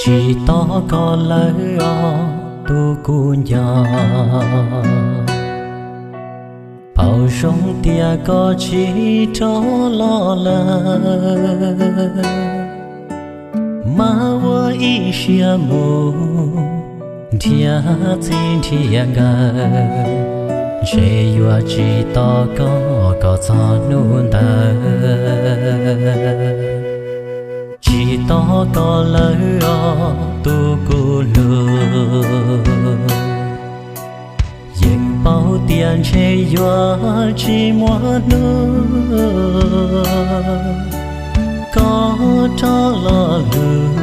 Tsis tos koj lawm os tus kuv nco, pom zoo tias koj tsis rov los lawm. Mas ua ib siab mus nrhiav txij nrhiav nkawm, ntshe yuav tsis tos koj kom txog hnub ntawd. Tsis tos koj lawm os tus kuv hlub, yeej paub tias ntshe yuav tsis muaj hnub koj rov los lug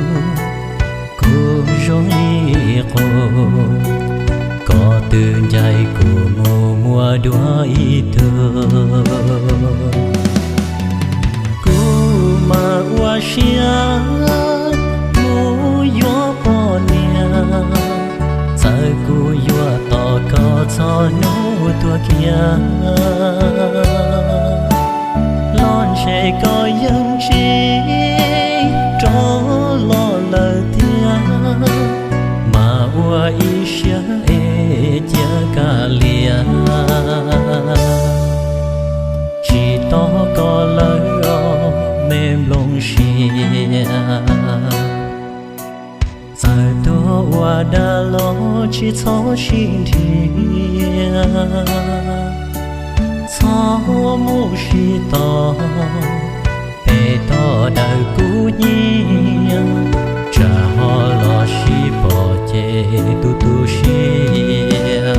kuv zoo li qub. Koj twb ncaim kuv mus muaj dua ib tug. Kuv mas ua siab mus yuav poj niam, txawm kuv yuav tos koj txog hnub tuag kiag los ntshe koj yeej tsis rov los lawm tiag. Mas ua ib siab es cia kav liam, tsis tos koj lawm os me nplooj sia. Txawm tuag ua dab los tsis txhob sib nrhiav, txhob mus sib tos pem toj dawm kuv nyiam, tsam ho los sib pom ces tu tu siab.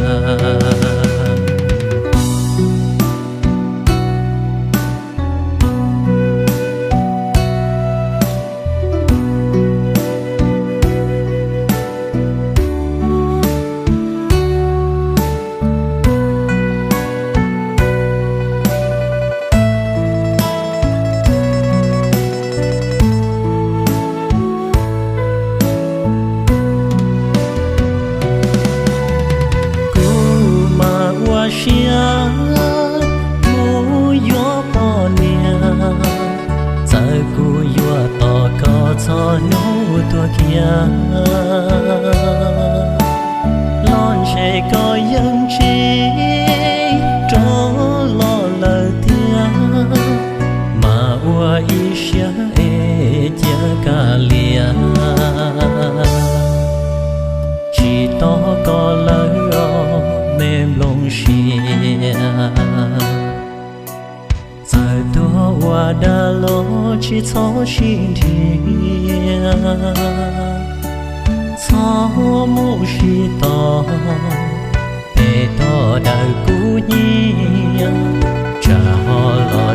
Kuv mas ua siab mus yuav poj niam, txawm kuv yuav tos koj txog hnub tuag kiag los ntshe koj yeej tsis rov los lawm tiag. Mas ua ib siab es cia kav liam, tsis tos koj lawm os me nplooj sia. Txawm tuag ua dab los tsis txhob sib nrhiav, txhob mus sib tos pem toj dawm kuv nyiam, tsam ho los